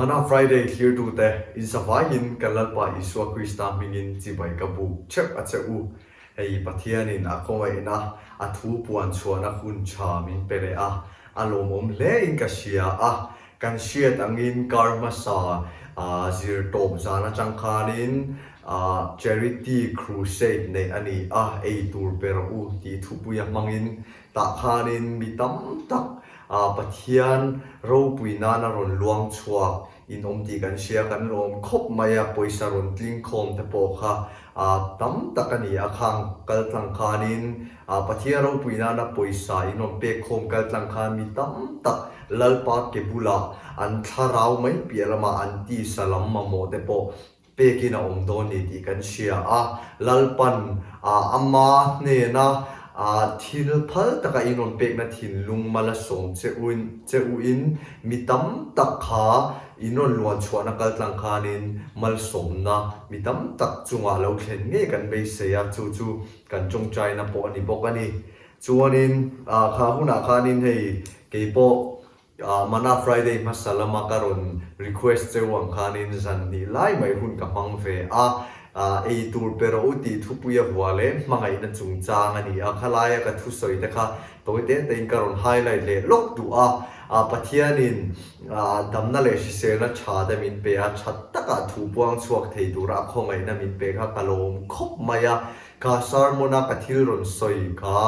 Mana Friday thlirtute, in savaiin kan Lalpa Isua Krista hmingin chibai ka buk theuh a che u. Hei Pathianin a khawngaihna, a thu puan chhuahna hun tha min pe leh a, a lawmawm hlein ka hria a. Kan hriat angin kar hmasa zir tawp zan atang khanin Charity Crusade neih a ni a, ei tur pe rawh u tih thupuia hmangin tah khanin mi tam tak Pathian ropui nana rawn luang chhuak in awm tih kan hria, kan lawm khawp mai a, pawisa rawn tling khawm te pawh kha tam tak a ni a, khang kal tlang khanin Pathian ropui nana pawisa in rawn pek khawm kal tlang khan mi tam tak Lalpa ke bulah an thlarau mai piah lamah an tisa lam mamawh te pawh pekin a awm dawn ni tih kan hria a, Lalpan ama hnena thil phal taka in rawn pekna thinlung mal a sawm che che uin mi tam tak kha in rawn luan chhuahna kal tlang khanin malsawmna mi tam tak chungah lo thlen ngei kan beisei a, chu chu kan tawngtaina pawh a ni bawk a ni. Chuanin kha hunah khanin hei keipawh Mana Friday hmasa lama ka rawn request cheu ang khanin zan hnih lai mai hun ka hmang ve a, ei tur pe rawh u tih thupui a vua leh hmangaihna chungchang a ni a, khalaia ka thusawi te kha tawi te tein ka rawn highlight leh lawk duh a, Pathianin damna leh hriselna tha te min pe a, tha takah thu puang chhuak thei tura a khawngaihna min pe kha ka lawm khawp mai a, Ka sermon a ka thil rawn sawi kha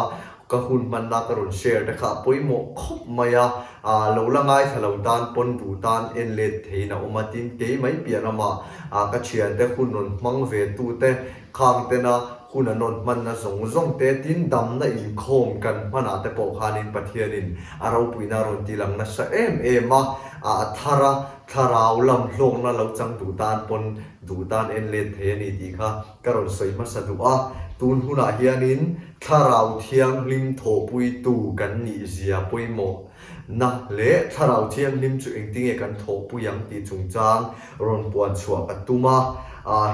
ka hun hmanna ka rawn share te kha a pawimawh khawp mai a, ah lo la ngaithla lo tan pawn duh tan en let theiin a awm a, tin kei mai piah lamah ah ka thiante hun rawn hmang ve tu te khang tena hun an rawn hmanna zawng zawng te tin damna inkhawm kan hmanah te pawh khanin Pathianin a ropuina a rawn ti lang nasa em em a, ah a thar a thlarau lam hlawkna lo chang duh tan pawn duh tan en let thei a ni tih kha Ka rawn sawi hmasa duh a, tun hunah hianin Thlarau Thianghlim thawhpuitu kan nih zia pawimawh na leh Thlarau Thianghlim chu engtinge kan thawhpui ang tih chungchang rawn puan chhuah ka tum a.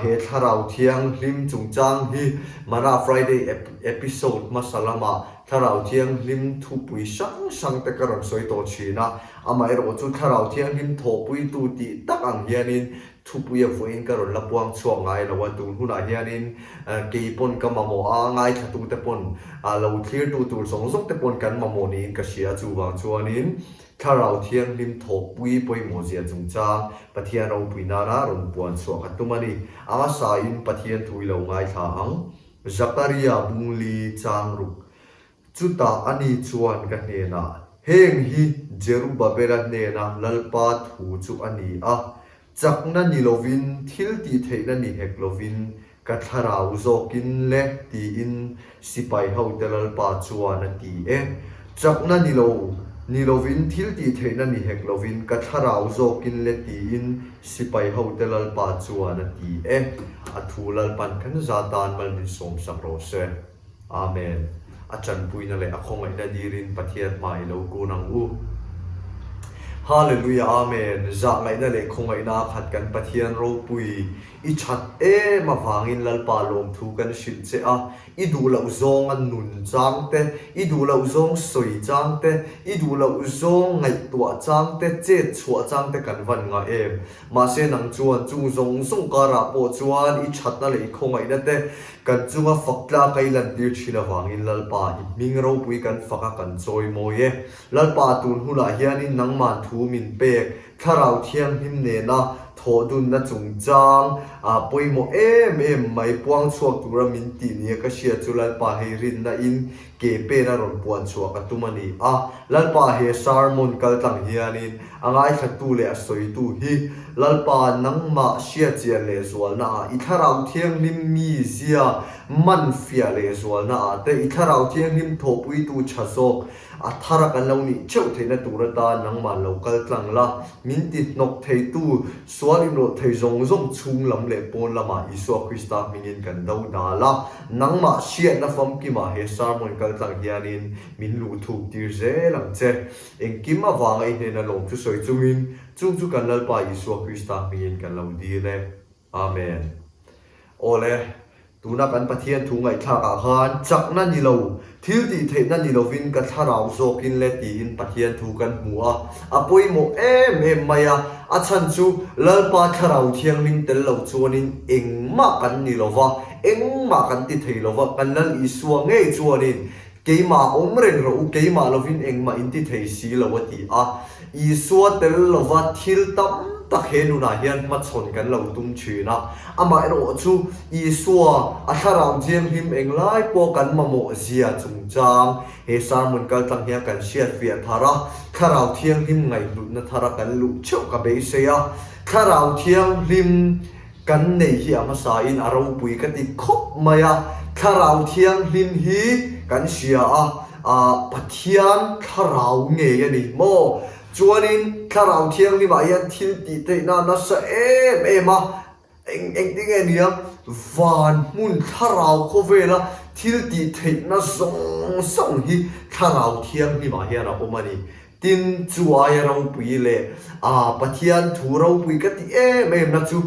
He Thlarau Thianghlim chungchang hi Mana Friday episode hmasa lamah Thlarau Thianghlim thupui hrang hrang te ka rawn sawi tawh thin a, amaherawh chu Thlarau Thianghlim thawhpuitu tih tak ang hianin Thupui a vawiin ka rawn la puang chhuak ngai lo a, tun hunah hianin kei pawn ka mamawh a, ngaithlatute pawn lo thlirtu tur zawng zawng te pawn kan mamawh niin ka hria a, chuvang chuanin Thlarau Thianghlim thawhpui pawimawh zia chungchang Pathian ropui nana rawn puan chhuah ka tum a ni. A hmasain Pathian thu i lo ngaithla ang. Zakaria Bungli Changruk Chutah ani chuan ka hnenah, Heng hi Jerubabela hnena Lalpa thu chu a ni a, chakna ni lovin, thil tih theihna ni hek lovin, ka thlarau zawkin le, tiin sipai hote Lalpa chuan a ti e. Chakna ni lo, ni lovin, thil tih theihna ni hek lovin, ka thlarau zawkin le, tiin sipai hote Lalpa chuan a ti e. A thu Lalpan kan za tan mal min sawmsak rawh se. Amen. A tanpuina leh a khawngaihna dirin Pathian hma i lo kun ang u. Hallelujah Amen. Zahngaihna leh khawngaihna a khat kan Pathian ropui i that em avangin Lalpa lawmthu kan hrilh che a, i duh loh zawnga nun chang te, i duh loh zawng sawi chang te, i duh loh zawng ngaihtuah chang te, chet chhuah chang te kan van ngah em. Mahse nang chuan chung zawng zawng karah pawh chuan i thatna leh i khawngaihna te Kan chunga fak tlak a i lantir thin avangin Lalpa, i hming ropui kan fak a kan chawi mawi e. Lalpa, tun hunah hianin nangman thu min pek, Thlarau Thianghlim nena thawhdunna chungchang a pawimawh em em mai puang chhuak tura min tih nia ka hriat chu Lalpa hei rinna in ke pen a rawn puan chhuah ka tum a ni a. Lalpa he sermon kal tlang hianin a ngaithlatu leh a sawitu hi Lalpa nangmah hriatchian leh zualna ah i Thlarau Thianghlim mi zia man fiah leh zualna ah te i Thlarau Thianghlim thawhpuitu tha zawk a thar a kan lo nih theuh theihna tur atan nangmah lo kal tlang la, min ti hnawk theitu sual inrawlh thei zawng zawng chhung lam leh pawn lamah Isua Krista hmingin kan do dal a, nangmah hriatna famkimah he sermon kal tlang hianin min luh thuk tir zel ang che. Engkim avanga i hnena lawm chu sawi chungin chung chu kan Lalpa Isua Krista hmingin kan lo dil e. Amen. Awle. Tuna kan Pathian thu ngaihthlak ah khan chakna ni lo, thil tih theihna ni lovin ka thlarau zawkin le tiin Pathian thu kan hmu a, a pawimawh em em mai a, a chhan chu Lalpa thlarau thianghlim tel lo chuanin engmah kan ni lova, engmah kan ti thei lova, kan Lal Isua ngei chuanin Keimah awm reng rawh u, keimah lovin engmah in ti thei si lo a ti a. Isua tel lova thil tam tak he nunah hian hmachhawn kan lo tum thin a. Amaherawh chu Isua a thlarau thianghlim englai pawh kan mamawh zia chungchang he sermon kaltlang hian kan hriatfiah thar a, thlarau thianghlim ngaihhlutna thara kan luh theuh ka beisei a. Thlarau thianghlim. Kan nei hi a hmasain a ropui ka ti khawp mai a, Thlarau Thianghlim hi kan hria a, ah Pathian Thlarau ngei a ni maw? Chuanin Thlarau Thianghlimah hian thil tih theihna a nasa em em a, eng engtin nge nia van hmun Thlarau khawvela thil tih theihna zawng zawng hi Thlarau Thianghlimah hian a awm a ni. Tin, chu aia ropui leh a Pathian thu ropui ka ti em em na chu,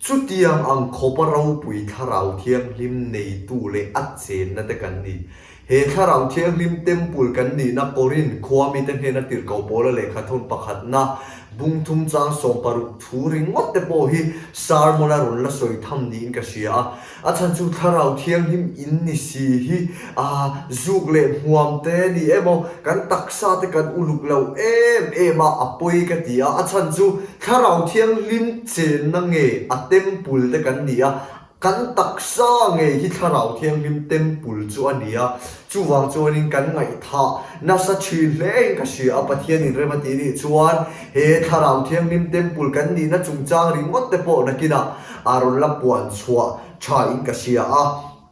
chutiang ang khawpa ropui Thlarau Thianghlim neitu leh a chenna te kan ni. He Thlarau Thianghlim Temple kan nihna Korinth khua mite hnena tirhkoh Paula lehkha thawn pakhatna bung thum chang 60 thu ringawt te pawh hi sermon a rawn la sawi tham niin ka hria a. A chhan chu Thlarau Thianghlim in ni si hi a zuk leh hmuam te ni emaw kan taksa te kan uluk lo em em a, a pawi ka ti a. A chhan chu Thlarau Thianghlim chenna nge a temple te kan ni a, kan taksa ngei hi Thlarau Thianghlim temple chu a ni a. Chuvang chuanin kan ngaihthah nasa thin hle in ka hria a, Pathianin rem a tih nih chuan he Thlarau Thianghlim temple kan nihna chungchang ringawt te pawh nakinah A rawn la puan chhuah tha in ka hria a,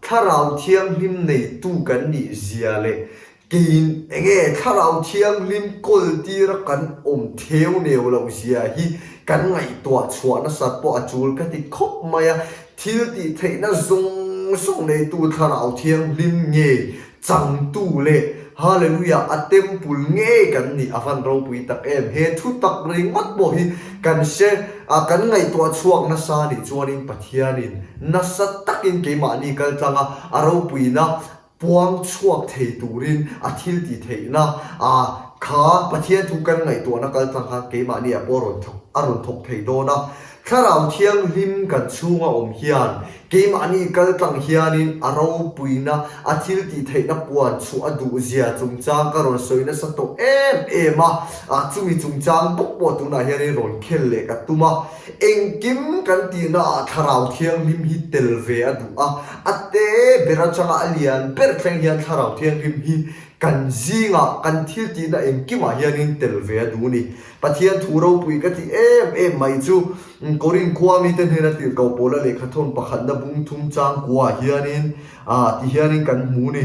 Thlarau Thianghlim neitu kan nih zia leh keiin enge Thlarau Thianghlim kawl tira kan awm theu neu loh zia hi kan ngaihtuah chhuah nasat pawh a chul ka ti khawp mai a, thil tih theihna zawng zawng neitu Thlarau Thianghlim nge Changtu leh Hallelujah a temple ngei kan nih a van ropui tak em. He thu tak ringawt pawh hi kan hre a, kan ngaihtuah chhuak nasa nih chuanin Pathianin nasa takin keimahni kal tlang a, a ropuina puang chhuak thei turin a thil ti theihna a kha Pathian thu kan ngaihtuahna kal tlang khan keimahni ah pawh a rawn thawk a rawn thawk thei dawn a. Thlarau Thianghlim kan chhunga awm hian keimahni kal tlang hianin a ropuina, a thil tih theihna puan chhuah a duhzia chungchang ka rawn sawi nasa tawh em em a, ah chumi chungchang bawk pawh tunah hianin rawn khel leh ka tum a. Engkim kan tihna ah Thlarau Thianghlim hi tel ve a duh a, a te ber atanga a lian ber thleng hian Thlarau Thianghlim hi kan zingah kan thil tihna engkimah hianin tel ve a duh a ni. Pathian thu ropui ka ti em em mai chu Korinth khua mite hnena tirhkoh Paula lehkha thawn pakhatna bung thum chang kuaah hianin ah ti hianin kan hmu ni.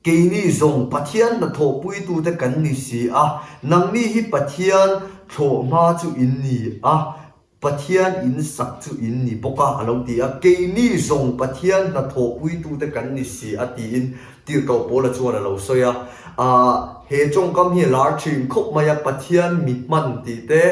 Keini zawng Pathian hnathawhpuitute kan ni si a, nangni hi Pathian thlawhhma chu in ni a, Pathian in sak chu in ni bawk a, a lo ti a. Keini zawng Pathian hnathawhpuitute kan ni si a tiin Tirhkoh Paula chuan a lo sawi a. Aah, he tawngkam hi a lar thin khawp mai a, Pathian mi hman tih te,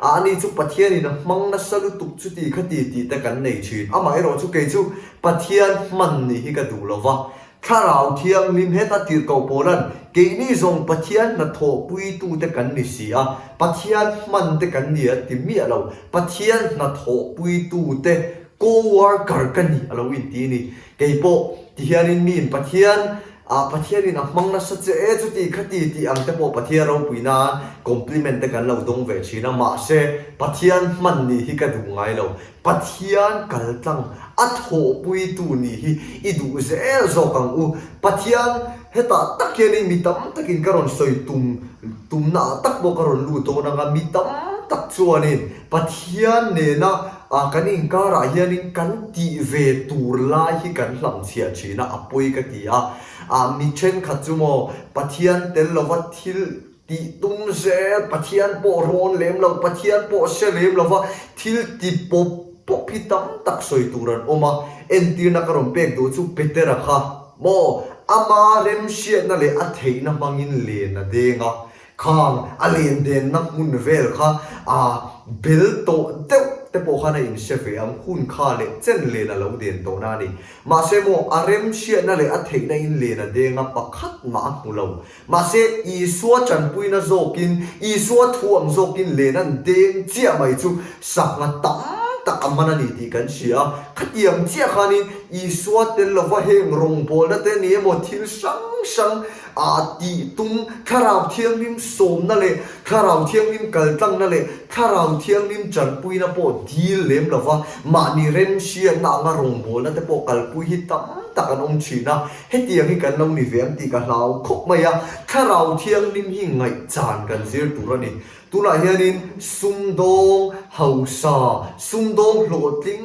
ah ani chu Pathianin a hmang nasa lutuk chuti khati tih te kan nei thin. Amaherawh chu kei chu Pathian hman nih hi ka duh lo va, Thlarau Thianghlim heta tirhkoh Paula'n, Keini zawng Pathian hnathawhpuitute kan ni si a, Pathian hmante kan ni a ti miah lo, Pathian hnathawhpuitute co-worker ka ni a lo inti a ni. Kei pawh ti hianin miin Pathian ah Pathianin a hmang nasa che e chuti khati tih ang te pawh Pathian ropui nan compliment te kan lo dawng ve thin a, mahse Pathian hman nih hi ka duh ngai lo. Pathian kal tlang a thawhpuitu nih hi i duh zel zawk ang u. Pathian hetah tak hianin mi tam takin ka rawn sawi tum tumna ah tak pawh ka rawn lut dawn ang a, mi tam tak chuanin Pathian nena kan inkarah hianin kan tih ve tur lai hi kan hlamchhiah thin a, a pawi ka ti a. Mi thenkhat chu maw Pathian tel lova thil Tih tum zel, Pathian pawh rawn lem lo, Pathian pawh hre lem lo va, thil ti pawp pawp hi tam tak sawi tur an awm a. Entirna ka rawn pek duh chu Petera kha maw, ama remhriatna leh a theihna hmangin len a deng a, khang a len denna hmun vel kha a bel tawh deuh. te pawh khan a inhre ve ang, hun kha leh chen len a lo den tawhna a ni. Mahse maw, a remhriatna leh a theihna in len a deng a, pakhat mah a hmu lo. Mahse, Isua tanpuina zawkin, Isua thu ang zawkin len an deng chiah mai chu sangha tam tak a man a ni tih kan hria a. Khatiang chiah khanin Isua tel lova heng rawngbawlna te ni emaw thil hrang hrang a tih tum, Thlarau Thianghlim sawmna leh Thlarau Thianghlim kaltlangna leh Thlarau Thianghlim tanpuina pawh dil lem lova mahni remhriatna anga rawngbawlna te pawh kalpui hi tam tak an awm thin a. Hetiang hi kan lo ni ve ang tih ka hlau khawp mai a, Thlarau Thianghlim hi ngaihchan kan zir tur a ni. Tunah hianin sumdawng hausa, sumdawng hlawhtling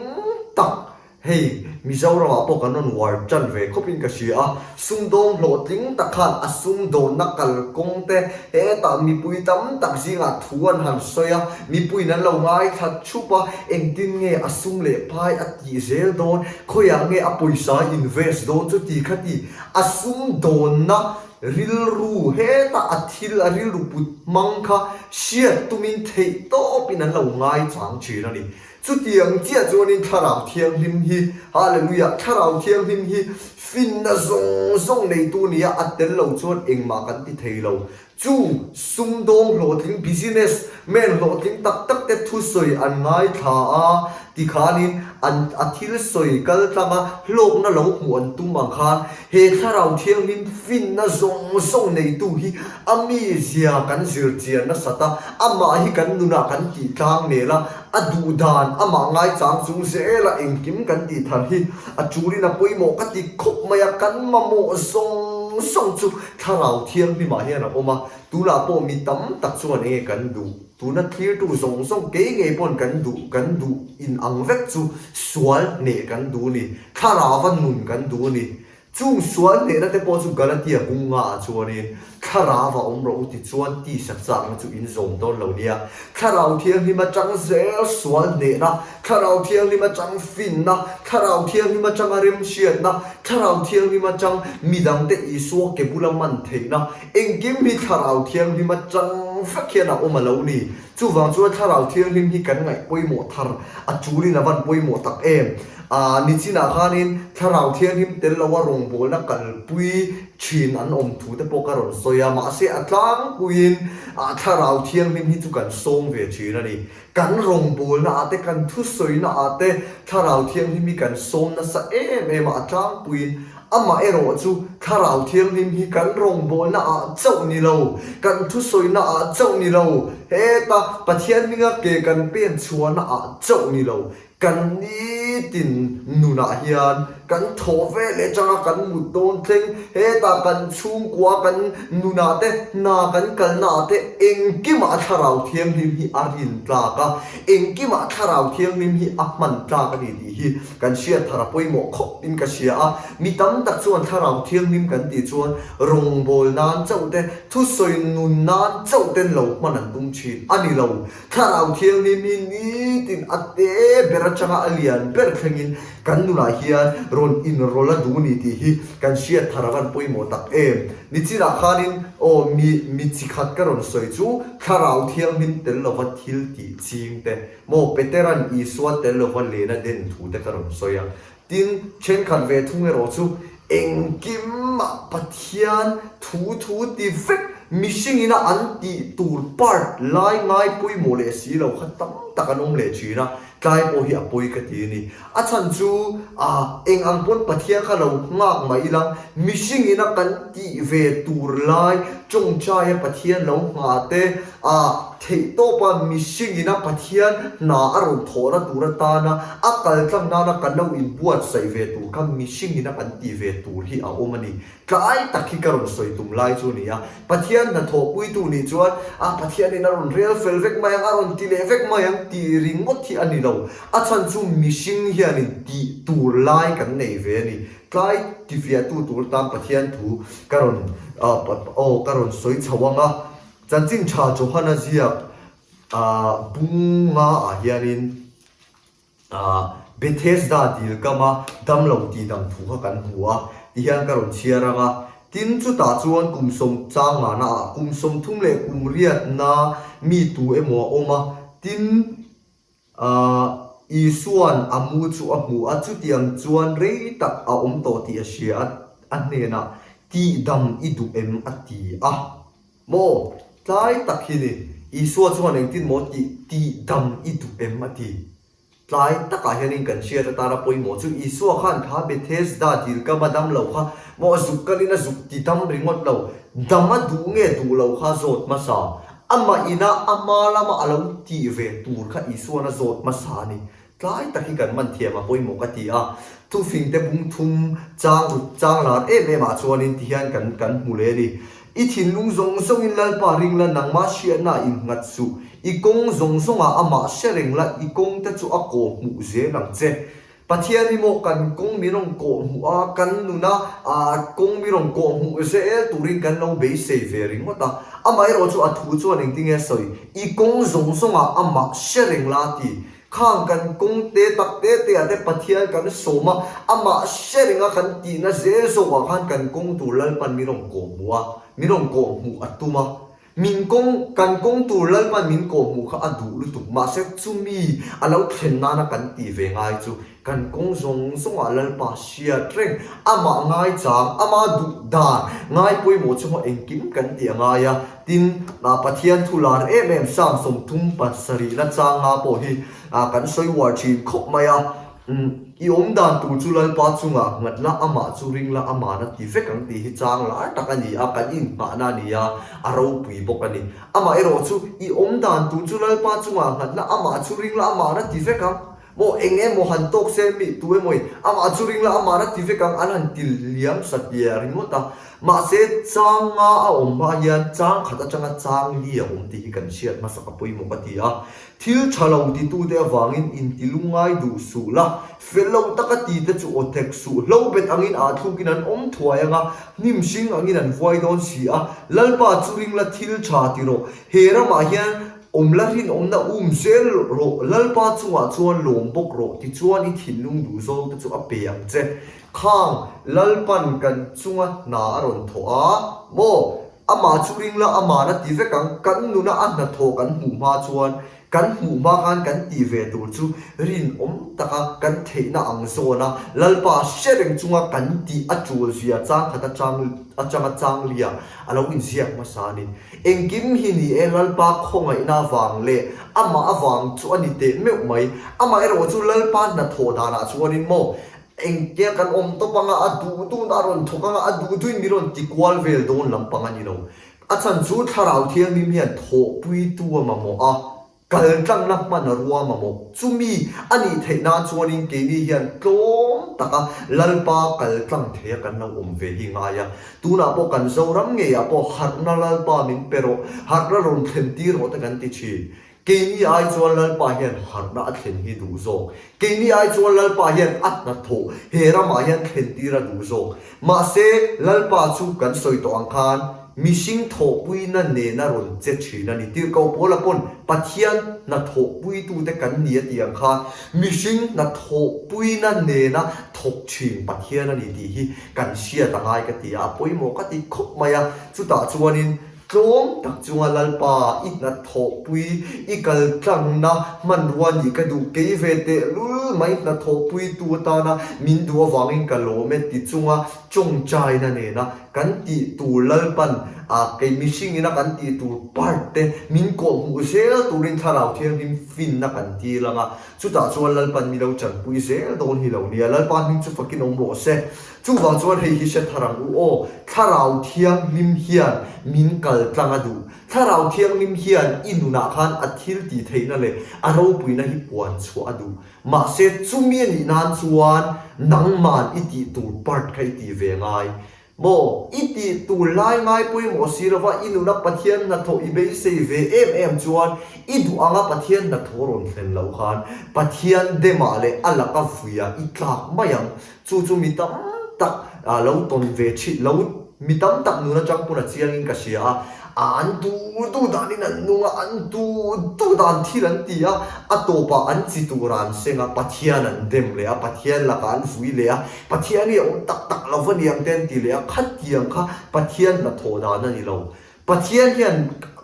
tak hei Mizoramah pawh kan rawn uar tan ve khawpin ka hria a, sumdawng hlawhtling tak khan a sumdawnna kalkawng te hetah mipui tam tak zingah thu an han sawi a, mipuiin an lo ngaithla thup a, engtin nge a sum leh pai a tih zel dawn, khawiah nge a pawisa invest dawn chu ti kha ti, a sum dawnna rilru heta a thil a rilru put hmang kha hriat tumin theih tawpin an lo ngaichang thin a ni. Chutiang chiah chuanin Thlarau Thianghlim hi, Hallelujah, Thlarau Thianghlim hi finna zawng zawng neitu nia a tel lo chuan engmah kan ti thei lo. Chu sumdawng hlawhtling, business man hlawhtling tak tak te thusawi an ngaithla a, tikhanin an a thil sawi kal tlang a, hlawkna lo hmuh an tum ang khan he Thlarau Thianghlim finna zawng zawng neitu hi a mizia kan zir chian nasat a, amah hi kan nunah kan tih tlang nel a, a duh dan amah ngaichang chung zela engkim kan tih thar hi a tulin a pawimawh ka ti khawp mai a, kan mamawh zawng zawng chu Thlarau Thianghlimah hian a awm a, tunah pawh mi tam tak chuan enge kan duh? Tuna thlirtu zawng zawng kei ngei pawn kan duh, kan duh in ang vek chu sual hneh kan duh a ni, Thlarauva nun kan duh a ni. Chung sual hnehna te pawh chu Galatia bunga ah chuanin Thlarauva awm rawh u ti chuan tisa chakna chu in zawm dawn lo nia. Thlarau Thianghlim atang zel sual hnehna, Thlarau Thianghlim atang finna, Thlarau Thianghlim atanga remhriatna, Thlarau Thianghlim atang midangte Isua ke bula man theihna, engkim hi Thlarau Thianghlim atang vek hian a awm a lo ni. Chuvang chuan Thlarau Thianghlim hi kan ngaih pawimawh thar a tulin a van pawimawh tak em? Aa, nichinah khanin Thlarau Thianghlim tel loa rawngbawlna kalpui thin an awm thu te pawh ka rawn sawi a, mahse a tlangpuiin Thlarau Thianghlim hi chu kan sawm ve thin a ni. Kan rawngbawlna ah te, kan thusawina ah te Thlarau Thianghlim hi kan sawm nasa em em a, a tlangpuiin amah erawh chu Thlarau Thianghlim hi kan rawngbawlna ah chauh ni lo, kan thusawina ah chauh ni lo, heta Pathian hminga ke kan pen chhuahna ah chauh ni lo, Kan nitin nunah hian kan thawh ve leh changa kan mut dawn thleng, hetah kan chhungkua kan nunah te, hna kan kalnaah te engkimah Thlarau Thianghlim hi a rin tlak a, engkimah Thlarau Thianghlim hi a hman tlak a ni tih hi kan hriat thar a pawimawh khawp in ka hria a. Mi tam tak chuan Thlarau Thianghlim kan tih chuan rawngbawl nan chauh te, thusawi nun nan chauh ten lo hman an tum thin a ni lo. Thlarau Thianghlim hi nitin a te ber atanga a lian ber thlengin kan nunah hian rawn inrawlh a duh ni tih hi kan hriat thar a van pawimawh tak em. Nichinah khanin aw mi mi chi khat ka rawn sawi chu Thlarau Thianghlim tel lova thil tih ching te maw Petera'n Isua tel lova len a den thu te ka rawn sawi a. Tin, thenkhat ve thung erawh chu engkimah Pathian thu thu ti vek mihringina an tih tur part lai ngai pawimawh leh si lo kha tam tak an awm leh thin a, tlai pawh hi a pawi ka ti a ni. A chhan chu ah eng ang pawn Pathian kha lo nghak mah ila mihringina kan tih ve tur lai tawngtaia Pathian lo nghah te ah Theihtawpa mihringin a Pathian hna a rawn thawhna tur atana a kaltlang nana kan lo inbuatsaih ve tur kha mihringin a kan tih ve tur hi a awm a ni. Tlai tak hi ka rawn sawi tum lai chu a ni a. Pathian hna thawhpuitu nih chuan a Pathianin a rawn rel fel vek mai ang, a rawn ti leh vek mai ang tih ringawt hi a ni lo. A chhan chu mihring hianin tih tur lai kan nei ve a ni. Tlai tifiahtu tur tan Pathian thu ka rawn aw ka rawn sawi chho ang a. Chanchin tha Johana ziak bunga ah hianin Bethesda dil kama damlo tihdam thu kha kan hmu a, tihian ka rawn chhiar ang a. Tin, chutah chuan kum sawm changana ah kum 38 na mi tu emaw a awm a, tin. Isua'n a mu chu a hmu a, chutiang chuan rei tak a awm tawh tih a hria a, a hnenah, Tihdam i duh em? a ti a. Maw? Tlai tak hi ni. Isua chuan engtin maw tih tihdam i duh em? a ti. Tlai takah hianin kan hriat atana pawimawh chu Isua khan kha Bethesda dil kama dam lo kha maw a zuk kalin a zuk ti dam ringawt lo, dam a duh nge duh lo kha zawt hmasa. Amah ina ama lama a lo tih ve tur kha Isuan a zawt hmasa a ni. Tlai tak hi kan man thiam a pawimawh ka ti a, thufingte bung thum chang ruk chang lar em em ah chuanin tihian kan kan hmu leh a ni. I thinlung zawng zawngin Lalpa ring la nangmah hriatna ah innghat suh. I kawng zawng zawngah amah hre reng la i kawngte chu a kawh hmuh zel ang che. Pathian hi maw kan kawng mi rawn kawh hmuh a, kan nuna kawng mi rawn kawh hmuh zel turin kan lo beisei ve ringawt a. Amaherawh chu a thu chuan engtinge a sawi? I kawng zawng zawngah amah hre reng la a ti. Khang kan kawng te tak te te ah te Pathian kan sawm a, amah hre renga kan tihna zel zawkah khan kan kawng tur Lalpan min rawn kawh hmuh a, min rawn kawh hmuh a tum a. Min kawng, kan kawng tur Lalpan min kawh hmuh kha a duh lutuk, mahse chumi a lo thlen nana kan tih ve ngai chu kan kawng zawng zawngah Lalpa hriat reng, amah ngaichang, ama duh dan ngai pawimawh chunga engkim kan tih a ngai a. Tin, Pathian thu lar em em Psalm 37 na changa pawh hi kan sawi uar thin khawp mai a, I awm dan tur chu Lalpa chungah nghat la, amah chu ring la, amahna ti vek ang tih hi chang lar tak a ni a, kan inhmahna a ni a, a ropui bawk a ni. Amah erawh chu i awm dan tur chu Lalpa chungah nghat la, amah chu ring la, amahna ti vek ang. Maw eng emaw han tawk se mi tu emaw in amah chu ring la amah na ti vek ang an han ti liam satliah ringawt a. Mahse chang nga a awm hma hian chang khat atanga chang li a awm tih hi kan hriat hmasak a pawimawh ka ti a. Thil tha lo titute avangin inti lungngai duh suh la, fel lo taka tite chu aw thek suh hlo bet angin ah thlukin an awm thuai anga hnim hring angin an vuai dawn si a. Lalpa chu ring la thil tha ti rawh. He ramah hian Awm la rinawmna um zel rawh, Lalpa chungah chuan lawm bawk rawh, tichuan i thinlung duh zawng te chu a pe ang che. Khang, Lalpan kan chunga hna a rawn thawh a, maw? Amah chu ring la, ama'n a ti vek ang, kan nuna a hnathawh kan hmuh hma chuan, kan hmuh hma khan kan tih ve tur chu rinawm taka kan theihna ang zawna Lalpa hre reng chunga kan tih a tul zia chang khat atang atanga changlia a lo inziak hmasa a ni. Engkim hi ni e, Lalpa khawngaihna avang leh amah avang chu a ni teh meuh mai. Amah erawh chu Lalpa hnathawh danah chuanin maw, engtia kan awm tawp anga a duh duhna a rawn thawk anga a duh duhin min rawn ti kual vel dawn lampang a ni lo. A chhan chu Thlarau Thianghlim hian thawhpuitu a mamawh a. Kal tlangna hman a ruam a maw? Chumi a nih theih nan chuanin keini hian tlawm taka Lalpa kal tlang theia kan lo awm ve hi ngai a. Tunah pawh kan Zoram ngeiah pawh harhna Lalpa min pe rawh, harhna rawn thlen tir rawh te kan ti thin. Keini ai chuan Lalpa hian harhna a thlen hi duh zawk. Keini ai chuan Lalpa hian a hnathawh he ramah hian thlen tir a duh zawk. Mahse, Lalpa chu kan sawi tawh ang khan mihring thawhpuina nena rawn che thin a ni. Tirhkoh Paula pawn Pathian hnathawhpuitute kan ni a tih ang khan mihring hnathawhpuina nena thawk thin Pathian a ni tih hi kan hriat a ngai ka ti a, a pawimawh ka ti khawp mai a. Chutah chuanin Tlawm tak chunga Lalpa i hnathawhpui, i kaltlangna hmanrua nih ka duh kei ve tehlul mai hnathawhpuitu atana min duh avangin ka lawm e ti chunga tawngtaina nena kan tih tur Lalpan a kei mihringina kan tih tur part te min kawhhmuh zel turin Thlarau Thianghlim finna kan tir ang a, chutah chuan Lalpan mi lo chanpui zel dawn hi lo nia. Lalpa hming chu fakin awm rawh se. Chuvang chuan hei hi hre thar ang u aw, Thlarau Thianghlim hian min kal tlang a duh. Thlarau Thianghlim hian i nunah khan a thil tih theihna leh a ropuina hi puan chhuah a duh. Mahse chumi a nih nan chuan nangman i tih tur part kha i tih ve ngai. Maw, i tih tur lai ngai pawimawh si lova i nuna Pathian hnathawh i beisei ve em em chuan i duh anga Pathian hnathawh rawn thlen loh khan Pathian demah leh a laka vuiah i tlak mai ang. Chu chu mi tam tak lo tawn ve thin lo, mi tam tak nun atang pawn a chiangin ka hria a, an duh duh danin an nung a, an duh duh dan thil an ti a, a tawpah an chi tur a an seng a, Pathian an dem leh a, Pathian lakah an vui leh a, Pathian hi a awm tak tak lo va ni ang te an ti leh a, khatiang kha Pathian hnathawh dan a ni lo. Pathian hian.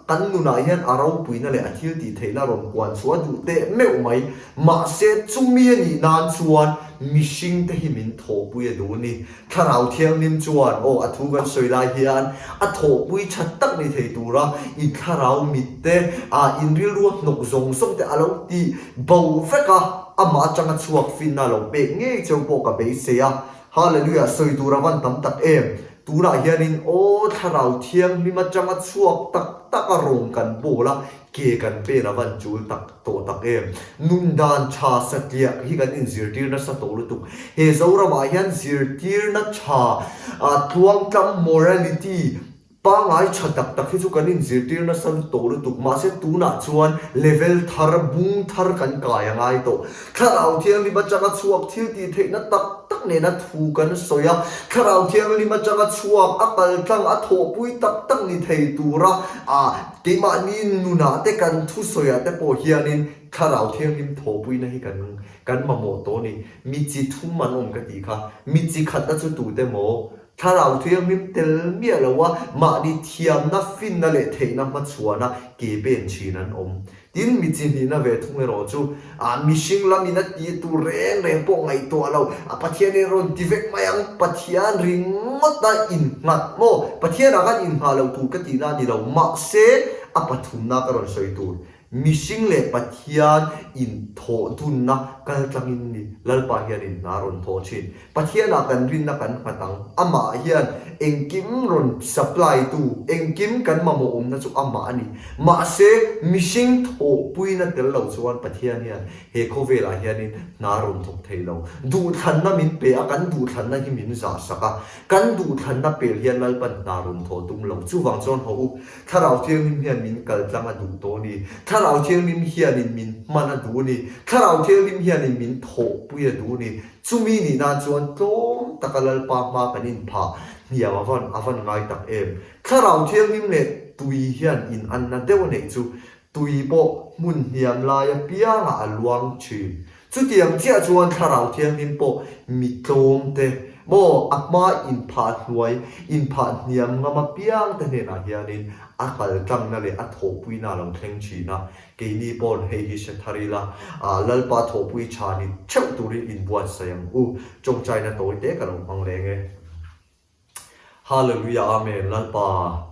Kan nunah hian a ropuina leh a thiltihtheihna rawn puan chhuah a duh teh meuh mai. Mahse, chumi a nih nan chuan mihringte hi min thawhpui a duh a ni. Thlarau Thianghlim chuan, aw, a thu kan sawi lai hian a thawhpui tha tak ni thei tura i thlarau mit te, a in rilru a hnawk zawng zawng te a lo ti bo vek a, amah atanga chhuak finna a lo pek ngei cheu pawh ka beisei a. Hallelujah, sawi tur a van tam tak em! Tunah hianin aw Thlarau Thianghlim atanga chhuak tak tak a rawng kan bawl a, ke kan pen a van chul tak tawh tak em! Nun dan tha satliah hi kan inzirtir nasa tawh lutuk. He Zoramah hian zirtirna tha, tluangtlam, morality, Pangngai tha tak tak hi chu kan inzirtir nasa tawh lutuk, mahse tunah chuan level thar, bung thar kan kai a ngai tawh. Thlarau Thianghlim atanga chhuak thil tih theihna tak tak nena thu kan sawi a, Thlarau Thianghlim atanga chhuak a kaltlang a thawhpui tak tak ni thei tura keimahni nunah te kan thusawiah te pawh hianin Thlarau Thianghlim thawhpuina hi kan kan mamawh tawh a ni. Mi chi thum an awm ka tih kha, mi chi khatna chu tute maw? Thlarau Thianghlim tel miah lo a, mahni thiamna, finna leh theihna hmachhuana ke pen thin an awm. Tin, mi chi hnihna ve thung erawh chu, a mihring lamin a tih tur reng reng pawh ngaihtuah lo, a Pathianin rawn ti vek mai ang, Pathian ringawt a innghat maw? Pathianah khan innghah loh tur ka tihna a ni lo, mahse a pathumna ka rawn sawi tur, Mihring leh Pathian inthawh dunna kal tlangin ni Lalpa hianin hna rawn thawh thin. Pathianah kan rinna kan nghat ang. Amah hian engkim rawn supply tu, engkim kan mamawh awmna chu amah a ni. Mahse, mihring thawhpuina tel lo chuan Pathian hian he khawvelah hianin hna rawn thawk thei lo. Duhthlanna min pe a, kan duhthlanna hi min zahsak a. Kan duhthlanna pel hian Lalpan hna rawn thawh tum lo. Chuvang chuan haw u, Thlarau Thianghlim hian min kal tlang a duh tawh a ni. Thlarau Thianghlim hianin min hman a duh a ni. Thlarau Thianghlim hianin min thawhpui a duh a ni. Chumi nih nan chuan tlawm taka Lalpa hma kan inphah hniam a van a van ngai tak em. Thlarau Thianghlim leh tui hian inanna deuh a neih chu tui pawh hmun hniam lai apiangah a luang thin. Chutiang chiah chuan Thlarau Thianghlim pawh mi tlawm te maw a hma inphah hnuai, inphah hniam ngam apiang te hnenah hianin a kaltlangna leh a thawhpuina a lo thleng thin a. Keini pawn hei hi hre thar ila, Lalpa thawhpui tha ni theuh turin inbuatsaih ang u. Tawngtaina tawi te ka lo hmang leng e. Hallelujah Amen Lalpa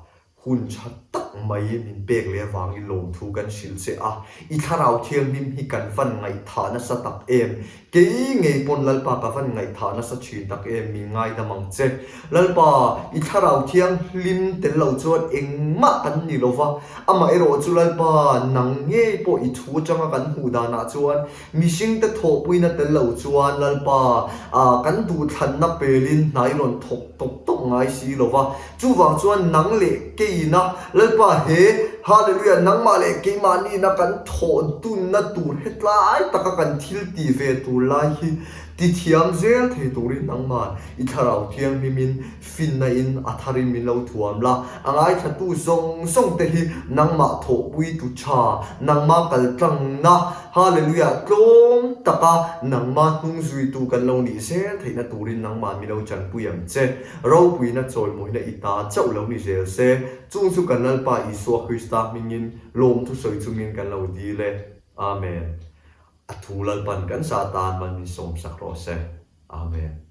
hun tha tak mai min pek leh avangin lawmthu kan hrilh che a, i thlarau thianghlim hi kan van ngaihthah nasa tak em, kei ngei pawn Lalpa ka van ngaihthah nasa thin tak em min ngaidam ang che. Lalpa i thlarau thianghlim tel lo chuan engmah kan ni lova, amaherawh chu Lalpa nang ngei pawh i thu atanga kan hmuh danah chuan Mihringte thawhpuina tel lo chuan Lalpa, ah, kan duhthlanna pelin hna i rawn thawk tawp tawp ngai si lo va. Chuvang chuan nang leh keiina, Lalpa he, Hallelujah, nangmah leh keimahniina kan thawh dunna tur hetlai taka kan thil tih ve tur lai hi tithiam zel thei turin nangmah i Thlarau Thianghlimin Finna in a tharin min lo thuam la, a ngaithlatu zawng zawng te hi nangmah thawhpui tu tha, nangmah kaltlangna, Hallelujah, tlawm taka nangmah hnung zuitu kan lo nih zel theihna turin nangmah min lo chanpui ang che. Ropuina chawimawina i ta chauh lo ni zel se, chung chu kan Lalpa Isua Krista hmingin lawmthu sawi chungin kan lo dil e. Amen. A thu Lalpan kan sa tan mal min sawmsak rawh se. Amen.